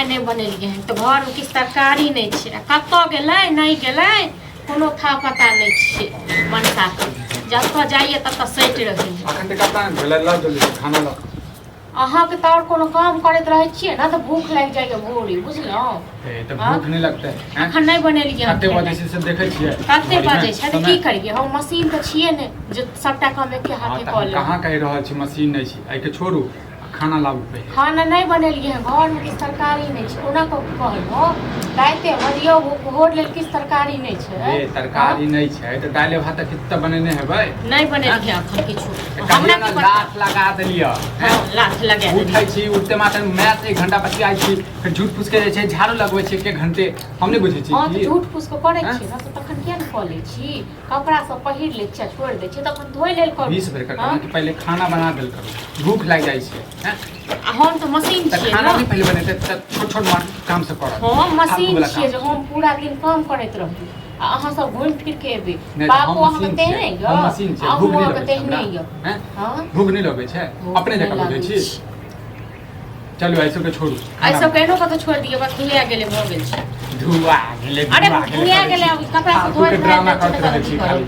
खेनाइ नहि बनेलियै हन तऽ घरमे किछु तरकारी नहि छै आ कतऽ गेलै नहि गेलै कोनो था पता नहि छै मनसाके। जतऽ जाइए ततऽ सटि रहैए। अखन तऽ कपड़ा नहि धोलै लऽ, जल्दी से खाना लऽ। अहाँके तऽ आओर कोनो काम करैत रहै छियै ने तऽ भूख लागि जाइए भोरे, बुझलहुँ? ए, तऽ हँ? भूख नहि लगतै हैं? अखन नहि बनेलियै हन कते बजै खेनाइ। छै से देखै छियै कते घड़ीमे? बजै छै तऽ समय? की करियै, हम मशीन तऽ छियै ने जे सभटा काम एके हँ हाथे तऽ कऽ हम लेब। कहाँ कहि रहल छी मशीन नहि छी, एहिके छोड़ू, खाना लाबू पहिले। खाना नहि बनेलियै हँ, घरमे किछु तरकारी नहि छै। ओना कऽ कहलहुँ, रातिमे दियौ भोर लेल किछु तरकारी नहि छै। ए, तरकारी नहि छै तऽ दालि भात तऽ किछु तऽ बनेने हेबै। नहि बनेलियै अखन किछु। तऽ हमरा कहियो ने की पता? लात लगा देलियै। हँ, लाथ लगा उठै देलियै। छी, उठते मात्र मैच एक घंटा बतियाइ छी, फेर झूठ फूस के जे छै झाड़ू लगबै छी एक घंटे। हम नहि बुझै छी हँ तऽ की झूठ फूस कऽ करै हँ? छियै ने तऽ तखन किया नहि कऽ लै छी? कपड़ा सब पहिर लै छियै आ छोड़ि दै छियै, तखन धोइ लेल करू। 20 बेर हँ? कहलहुँ कि पहिले खाना बना देल करू, भूख लागि जाइ छै हैं? आ हम तऽ मशीन तऽ छियै खाना ने। नहि पहिले बनेतै तऽ छोट छोट बात काम से करत। हम फालतू मशीन वाला छियै काम। जे हम पूरा दिन काम करैत रहू आ अहाँ सब घुमि फिर के एबै? नहि तऽ हम बापो अहाँके मशीन तेहने छियै, यऽ, हम मशीन छियै, अहूँ भूख नहि अहाँके लगै छै तेहने हमरा यऽ। हैं? हँ, भूख नहि लगै छै? भूख अपने नहि जकाँ बुझै लागै छी। छै। चलू, एहि सबके छोड़ू। एहि सब केहनो कतौ छोड़ि दियौ, बस धुआ गेलै, भऽ गेल छै। धुआ गेलै? अरे धुआ गेलै धुआ करै गेलै, छी। आब कपड़ा सब फालतू धोइ के धाइ ड्रामा दै छै करैत तऽ रहै की छी करब? खाली।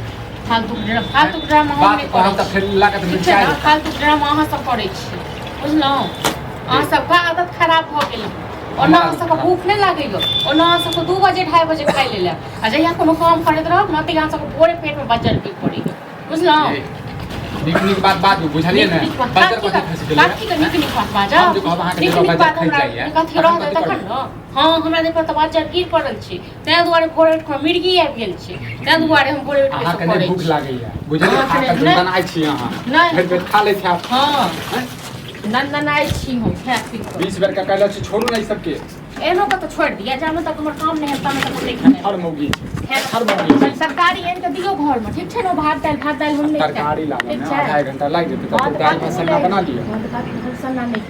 फालतू ड्रामा, फालतू ड्रामा हम बात नहि कहब करै तऽ छी। फेर लागत ठीक छै मिरचाइ ने? फालतू ड्रामा अहाँ सब करै छी, बुझलहुँ? अहाँ सबके आदत खराब भऽ गेल हन। ओना हमर अहाँ आदत सबके खराब? भूख नहि लागैया। ओना अहाँ सबके 2 बजे 2:30 बजे खाइ लेलक आ जहिया कोनो काम करैत रहब ने तहिया अहाँ सबके भोरे पेटमे बज्जर गिर पड़ैया, बुझलहुँ? ए, नीक नीक बात बाजू, बुझलियै नीक ने? नीक बात बज्जर कथी कथी खसि गेलै? कथी के नीक नीक बात बाजब? हम जे कहब अहाँके नीक देह पर नीक बज्जर बात खसि हमरा जाइए, कथी तखन रहतै कथी तखन करबै? ने। हँ, हमरा देह पर तऽ बज्जर गिर पड़ल छै, ताहि दुआरे भोरे उठि कऽ मिर्गी आबि गेल छै, ताहि दुआरे हम भोरे उठि कऽ अहाँके सब नहि करै भूख छी। लागैया, बुझलियै? अहाँके खा कऽ नहि- दनदनाइ छी अहाँ। नहि। भरि पेट खा लैत हैब। हँ। हैं? नन्दनाइ छी हम खा पी कऽ। 20 बेर के कहले छी, छोड़ू ने ई सबके। एहनो कऽ तऽ छोड़ि दिअ, जामे तक हमर काम नहि हैत तामे तक हम नहि खायब। हर मौगी छै, हर मौगी छै। तरकारी आनि कऽ दियौ घरमे, ठीक छै ने? भात दालि, भात दालि हम नहि खायब। तरकारी लाबऽ ठीक मे छै? आधा एक घंटा लागि जेतै। हँ तऽ तऽ दालि भात काफी सन्ना बना लिअ। हँ तऽ काफी हम सन्ना नहि,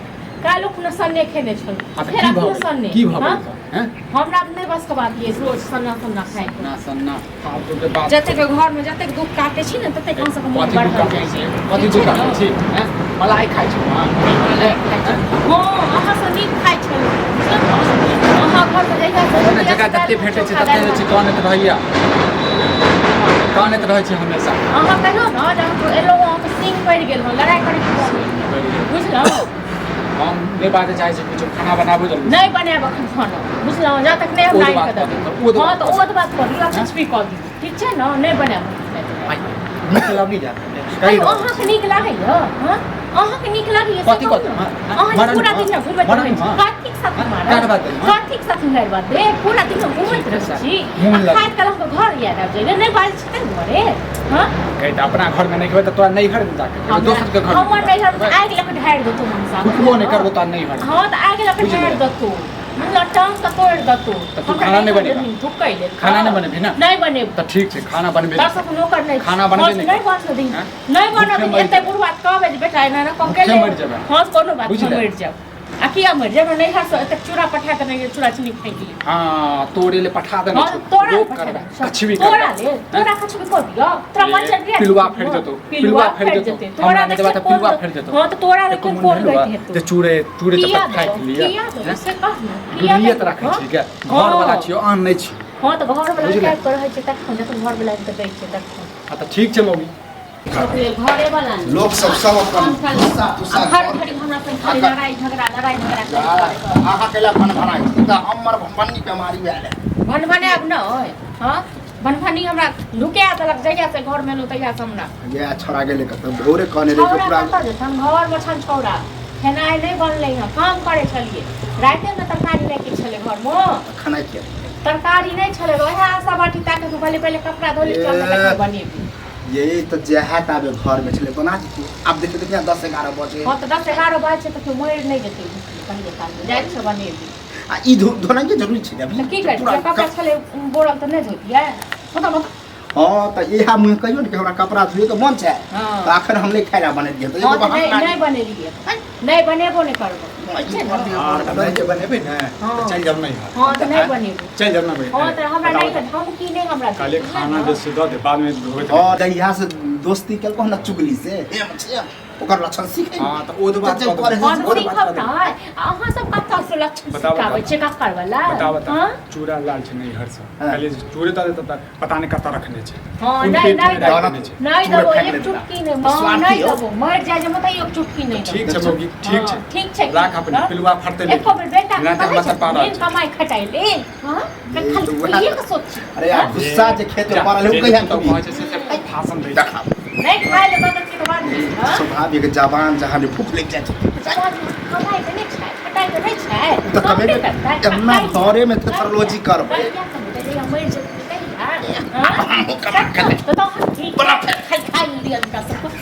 काल्हि खुना सन्ने खेने छलहुँ। हँ तऽ फेर की भऽ अखनो गेल? सन्ने। की भऽ हँ? गेल तऽ हैं? हमरा नहि बस के बात ये रोज सन्ना सन्ना खायके। सन्ना सन्ना फालतू के बात। जतेक घरमे जतेक दुःख काटै छी ने ततेक अहाँ सबके मोन कथी दुःख बढ़ल काटै जाइ छी? छै। कथी ठीक दुःख छै काटै ने? छी हैं? मलाई खाइ छी अहाँ? मलाई खाइ छी। हँ, अहाँ सँ नीक खाइ छलहुँ, बुझलहुँ? अहाँ घरमे जहिया सँ ने जकरा जते भेटै छै तते जे छै कानैत रहैया, कानैत रहै छै हमेशा। अहाँ कहियौ ने जे हम एलहुँ, अहाँके सिंग पड़ि गेल हँ, लड़ाइ करैके मोन होइए, बुझलहुँ? हम नहि बाजऽ चाहै छी किछो, खाना बनाबू जल्दी। नहि बनायब अखन खाना, बुझलहुँ? जा तक नहि ओ हमरा तऽ आनि बात कऽ कऽ देबै। देब, ओ तऽ हँ बात तऽ कऽ ओ तऽ बात कऽ दियौ, किछु भी कऽ दियौ, ठीक छै ने? नहि बनायब। नीक लगैया कहि अयो रहल अहाँके छी। नीक लागैया? हँ, अहाँके नीक लागैया से कथी कहू कथी? ने। हँ, हँ, अहाँ जे मरन पूरा हँ, दिन ने घुमैत मरन रहै छी, हँ। कथीक साथ हँ, मारब? काट बात देब, हँ। कथीक साथ मारि बात देब? पूरा दिन हम घुमैत रहै छी मोन आ लगै। खाइत काल अहाँके घर याद आबि जाइए, नहि बाजै छी ताहि दुआरे? हँ। गई तऽ अपना घरमे नहि खेबै तऽ तोरा नैहर मे जाके खेबै, दोसर के घर। हमर नैहर मे आगि लऽ कऽ ढारि देतौ मनसा। थुकबो नहि करबो तोरा नैहर। हँ तऽ आगि लऽ कऽ बुझलियै? ढारि देतौ, मतलब टांग के तोड़ि देतौ। तऽ तू हमरा खाना नहि नैहर बनेबा? जेबही थुकै लेल? खाना नहि बनेबही ने? नहि बनेब। तऽ ठीक छै, खाना बनबे तोरा सबके नौकर नहि। खाना बनबे नहि नहि करब। बनऽ दही। हँ? नहि बनऽ भूखे दही। मरि एते जेबै। बुढ़वा तऽ कहबै जे बेटा एना एना कऽ भूखे के मरि जेबै। हँ, कोनो बात बुझले? नहि, मरि जायब। आ किया मरि जायब? नैहर से एतेक चूड़ा पठा देने रहियै, चूड़ा चीनी फेंक लिए। हँ, तोरे ले पठा देने हँ छौ। तोरा रोप पठा करबै देने छौ। कछबी तोरा करबै। ले तोरा कछबी कऽ दियौ, तोरा ए, मच्छर गिरा पिलुआ देतौ। फड़ि जेतौ, पिलुआ पिलुआ फड़ि फड़ि जेतौ। जेतै। हमरा तोरा नहि देबा देखियै तऽ पिलुआ कोन फड़ि जेतौ। हँ तऽ तोरा एको देखियै मोन कोन भेलौ गति हेतौ। जे चूड़े चूड़े किया चपट देबौ? फाटि लिअ। किया देबौ हैं? से कह ने, किया दुनिये तऽ देबौ? राखै हँ? छी गे, घर वाला हँ। छियौ, आन नहि छी। हँ तऽ घर वाला बुझले? टाइप के रहै छै तखन, जखन घर वाला आबि कऽ दै छै तखन। हँ तऽ ठीक छै मौगी। घरे वाला ने। लोक सब सब अपन गुस्सा तुस्सा हर घड़ी हमरा संग खाली लड़ाई झगड़ा, लड़ाई झगड़ा करैत करैत। अहाँ कैला भनभनाइ छी तऽ हमर भनभनी बेमारी भेल है। भनभनायब नहि? हँ, भनभनी हमरा ढुका देलक जहिया से घरमे एलहुँ तहिया से हमरा। ये छोड़ा गेलै कतऽ? भोरे कहने रहै छौड़ा पूरा। कतऽ जेतन? घरमे छन छौड़ा। खेनाइ नहि बनलै हँ, काम करै छलियै, रातिमे तरकारी नहि किछु छलै घरमे। खेनाइ किया? तरकारी नहि छलै, वएह आशा बाटी ताकि कहलियै पहिले कपड़ा धो लै चल, तखन बनेबै। ये तऽ जएह ताबे घरमे छलै बना दितियै। आब देखियौ देखियौ, 10 11 बजे। हँ तऽ 10 11 बाजै छै तऽ केओ मरि नहि जेतै, कहियो कालमे जाइ छै बनेबै। आ ई धो धोनाइए जरूरी छै ने अभी? तऽ की पूरा करितियै? कपड़ा छलै बोरल तऽ नहि धोतियै? बताउ बताउ। हँ तऽ इएह मुँह कहियौ ने कि हमरा कपड़ा धोएके मन छै। हँ। तऽ अखन हम नहि खाय लए बनेलियै तऽ हँ एगो तऽ नहि बहाना। नहि बनेलियै, नहि बनेबो नहि करबो। ई कर दियौ, हँ तऽ नहि जे बनेबै ने हँ। तऽ चलि जाउ नैहर। हँ तऽ नहि बनेबै। चलि जाउ ने। हँ तऽ हमरा नहि, तऽ हम की नहि हमरा कहलियै बुझलियै खाना ने? जे से दऽ दे, बादमे धोबैत। हँ, जहिया से दोस्ती केलको ने चुगली से हेम छेम। ओकर लक्षण सीखे। हाँ, तऽ ओ तऽ बात जे कऽ देबै। करे हम से सीखब बात नहि, अहाँ सब कतऽ से लक्षण बताउ, सिखाबै बताउ। छियै ककर वाला? बताओ बताओ। हाँ? चूड़ा लाल छै नैहर से। हाँ। कहलियै जे चूड़े दऽ देतौ तऽ पता नहि कतऽ रखने छै। हाँ, कोन नहि पेट नहि मे राखि देबो। देने छै। नहि चूड़े देबो फेंक एक लेता। चुटकी नहि, माँ स्वार्थी नहि हो। देबो, मरि जाइ जे मत एक चुटकी नहि ठीक देबो। छै मौगी, ठीक छै। हाँ, ठीक छै। राख अपने हाँ? पिलुआ फड़तै लेकिन। एको बेर बेटा नहि तऽ हमरा सब पारा नींद छै। कमाइ खटाइ लेल, हाँ? ये खाली तऽ उएह पिए के सोच। अरे यार गुस्सा जे खेत में पड़ल है ओ जे कहिया पुतहु कभी कहै छै से भाषण दै छै। देखा नहि खाइ ले दऽ देलकै तऽ बात नहि, हाँ? स्वाभाविक जवान जहाँ भूख लागि जाइ छै। कमाइ के नहि छै, खटाइ के नहि छै। तऽ कमेबे कते करतै? एना खटाइ छै। घरे में थेथरलोजी करबै। कहिया कमेतै? जहिया मरि जेतै तहिया, हाँ? हमहूँ कमा के तऽ तहन ठीक। बड़ा खाइ खाइ लिअ हुनका सबके।